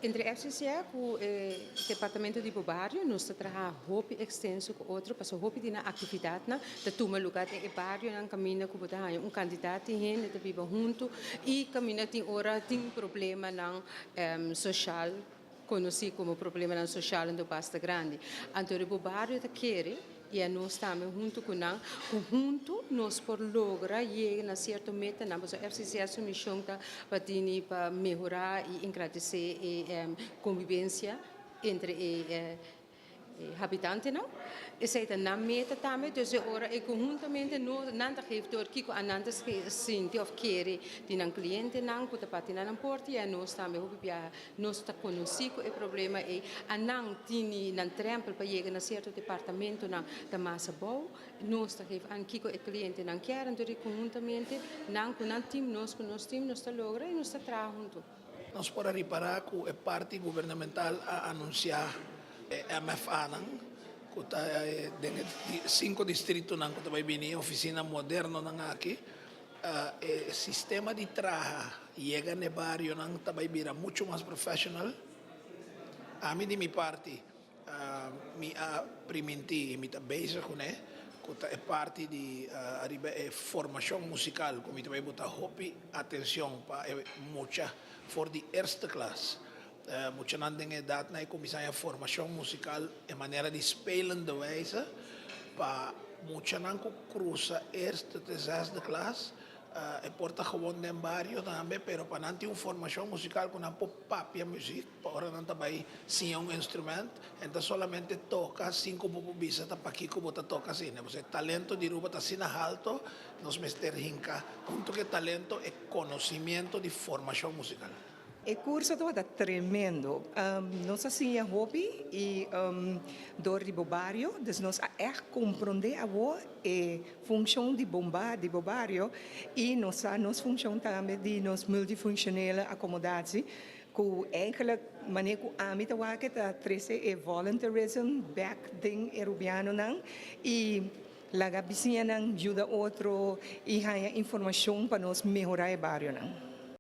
Entre FCCA ku e departamento di BoBario nos ta traha hopi ekstenso ku otro pasobra hopi di nan aktividatnan ta tuma lugá den e barionan kaminda ku bo ta haña un kantidat di hende ta biba huntu i kaminda tin ora tin problemanan sosial konosí komo problemanan sosial anto basta grandi. Anto riba bo bario ta kere i anos tambe huntu ku nan ku huntu nos por logra yega na sierto metanan pasobra FCCA su mishon ta pa tini pa mehorá i engrandesé e konbibensia entre e habitantenan. Esei ta nan meta tambe, dus e ora e konhuntamente no nan ta geef door kiko a nan ta sinti òf kere di nan klientenan ku ta parti na nan porta i anos tambe hopi biaha nos ta konosí ku e problema ei. A nan tini nan trèmpel pa yega na sierto departamentonan ta mas abou, nos ta geef an kiko e klientenan kier, anto di konhuntamente nan ku nan tim, nos ku nos tim nos ta logra i nos ta traha huntu. Nos por a ripará ku e parti gubernamental a anunsiá e MFAnan ku ta den e sinku distritonan ku ta bai bini e ofisina modernonan aki. E sistema di traha yega n'e barionan ta bai bira muchu mas profeshonal. Ami di mi parti Mi a primintí i mi ta bezig kuné ku ta e parti di ariba e formashon musikal ku mi ta bai buta hopi atenshon pa e mucha for di eerste klas. Muchanan den e edatnan e kuminsá haña formashon musikal e manera di spelende wijze pa muchanan ku krusa eerste te zesde klas. E por ta gewoon den bario tambe pero pa nan tin un formashon musikal ku nan por papia muzik. Pa ora nan ta bai siña un instrument, e ta solamente toka sin ku bo por bisa ta pakiko bo ta toka asina. Pasobra e talento di Aruba ta asina halto, nos mester hinka hunto ku e talento e konosimiento di formashon musikal. E kurso tabata tremendo. Nos a siña hopi i dor di bo bario, dus nos a ègt komprondé awor e funshon di bomba di bo bario i nos sa nos funshon tambe di nos multifunctionele akomodatie. Ku eigenlijk manera ku ami ta wak ta trese e volunteerism bek den e rubianonan i laga bisiñanan yuda otro i haña informashon pa nos mehorá e barionan.